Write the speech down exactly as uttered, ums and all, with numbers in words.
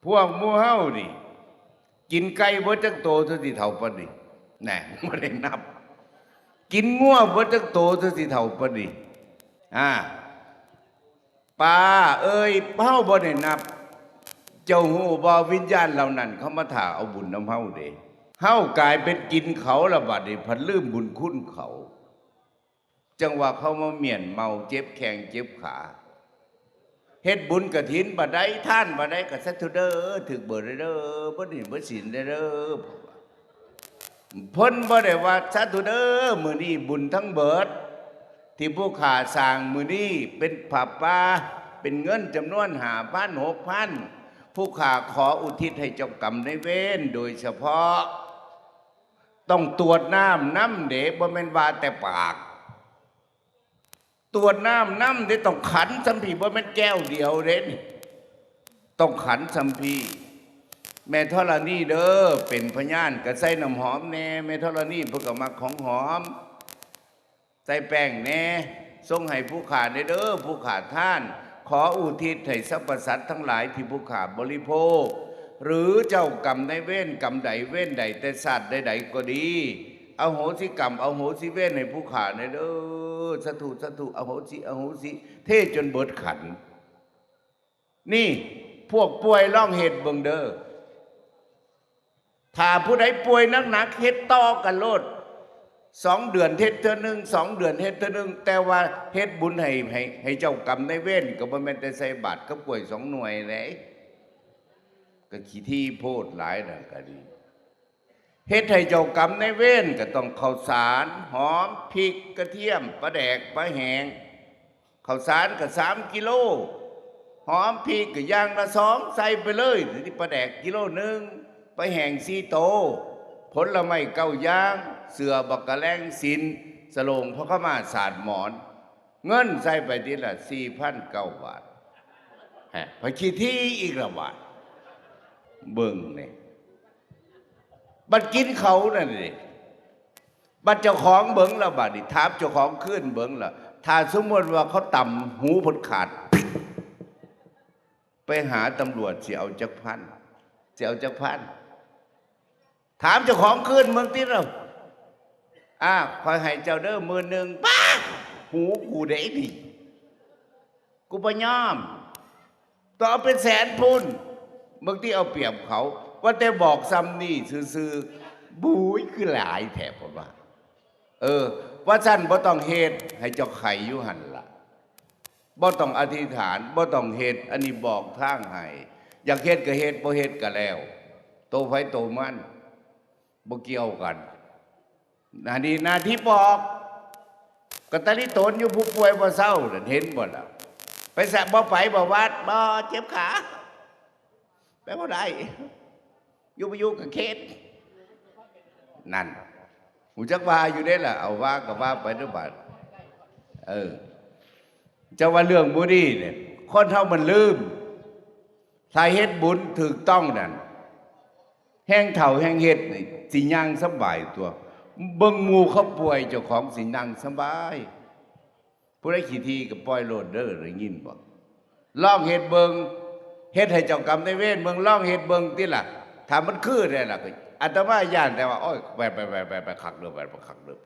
พวกหมู่เฮานี่ กินไก่เบิดจักโตเท่าสิเฒ่าปานนี้ แหน่ บ่ได้นับ กินงัวเบิดจักโตเท่าสิเฒ่าปานนี้ อ่า ปลาเอ่ย เฮาบ่ได้นับ เจ้าฮู้บ่ วิญญาณเหล่านั้นเขามาถ่าเอาบุญนำเฮาเด้ เฮากลายเป็นกินเขาละบัดนี้ พัดลืมบุญคุณเขา จังว่าเขามาเมี้ยนเมาเจ็บแข้งเจ็บขา เฮ็ดบุญกฐินบ่ได้ ทานบ่ได้ ก็สาธุเด้อ ถืกเบิดเด้อ บ่หนี้บ่สินเด้อ เพิ่นบ่ได้ว่า สาธุเด้อ มื้อนี้บุญทั้งเบิด ที่ผู้ข้าสร้างมื้อนี้เป็นผ้าป่า เป็นเงินจำนวนห้าพัน หกพัน ผู้ข้าขออุทิศให้เจ้ากรรมนายเวรโดยเฉพาะ ต้องตวดน้ำนำเด้ บ่แม่นว่าแต่ปาก ตวดน้ำนำเด้ ต้องขันส่ำพี้ บ่แม่นแก้วเดียวเด้นี่ ต้องขันส่ำพี้ แม่ธรณีเด้อ เป็นพยาน ก็ใส่น้ำหอมแหน่ แม่ธรณีเพิ่นก็มักของหอม ใส่แป้งแหน่ ส่งให้ผู้ข้าแหน่เด้อ ผู้ข้าทาน ขออุทิศให้สรรพสัตว์ทั้งหลายที่ผู้ข้าบริโภค หรือเจ้ากรรมนายเวรกรรมใดเวรใดแต่ชาติใดๆก็ดี อโหสิกรรม อโหสิเวรให้ผู้ข้าแหน่เด้อ สาธุ สาธุ อโหสิ อโหสิ เทจนเบิดขัน นี่ พวกป่วยลองเฮ็ดเบิ่งเด้อ ถ้าผู้ใดป่วยหนักๆ เฮ็ดต่อกันโลด สองเดือนเฮ็ดเทื่อหนึ่ง สองเดือนเฮ็ดเทื่อหนึ่ง แต่ว่าเฮ็ดบุญให้ ให้ ให้เจ้ากรรมนายเวร ก็บ่แม่นแต่ใส่บาตรกับกล้วยสองหน่วยเด้ ก็ขี้ถี่โพดหลายนั่นก็ดี เฮ็ดให้เจ้ากรรมนายเวรก็ต้องข้าวสาร หอม พริก กระเทียม ปลาแดก ปลาแห้ง ข้าวสารก็สามกิโล หอม พริกก็อย่างละสอง ใส่ไปเลย ทีนี้ปลาแดกกิโลหนึ่ง ปลาแห้งสี่โต ผลไม้เก้าอย่าง เสื้อบักกะแลง ศีล สโลง ผ้าขาวม้า สาดหมอน เงินใส่ไปทีละสี่พันเก้าบาท ฮะ ไปขี้ถี่อีกละบาท เบิ่งนี่ บัดกินเขานั่นนี่ บัดเจ้าของเบิ่งละบาดนี้ ถามเจ้าของคืนเบิ่งละ ถ้าสมมติว่าเขาตำหูเพิ่นขาด ไปหาตำรวจสิเอาจักพัน สิเอาจักพัน ถามเจ้าของคืนเบิ่งติเนาะ อ่า ข้อยให้เจ้าเด้อหมื่นหนึ่ง ป๊าด หูกูเด้นี่ กูบ่ยอม ต้องเอาเป็นแสนพู้น บางทีเอาเปรียบเขา ว่าแต่บอกซ้ำนี่ซื่อๆ บุ้ย คือหลายแท้ ผมว่า เออ ว่าซั่นบ่ต้องเฮ็ด ให้เจ้าไข่อยู่หั่นล่ะ บ่ต้องอธิษฐาน บ่ต้องเฮ็ด อันนี้บอกทางให้ อยากเฮ็ดก็เฮ็ด บ่เฮ็ดก็แล้ว โตไผโตมัน บ่เกี่ยวกัน อันนี้หน้าที่บอก กะตะลิโตนอยู่ผู้ป่วยบ่เซานั่น เห็นบ่ล่ะ ไปสะ บ่ไปบ่วัด บ่ เจ็บขา ไปบ่ได้ อยู่บ่อยู่กะเข็ด นั่น ฮู้จักว่าอยู่เด้ล่ะ เอาว่าก็ว่าไปเด้อบาด เออ เจ้าว่าเรื่องบ่ดีเนี่ย คนเฮามันลืม ถ้าเฮ็ดบุญถูกต้องนั่น แฮ่งเฒ่าแฮ่งเฮ็ดนี่ สิย่างสบายตัว เบิ่งหมู่เขาป่วย เจ้าของสินั่งสบาย ผู้ใดขี้ถี่ก็ปล่อยโลดเด้อ ได้ยินบ่ ลองเฮ็ดเบิ่ง เฮ็ดให้เจ้ากรรมนายเวรเบิ่ง ลองเฮ็ดเบิ่งติล่ะ ถ้ามันคือได้ล่ะ ก็อาตมาย้านแต่ว่า โอ้ย ไป ไป ไป ไป ไปคักเด้อ ไป ไปคักเด้อ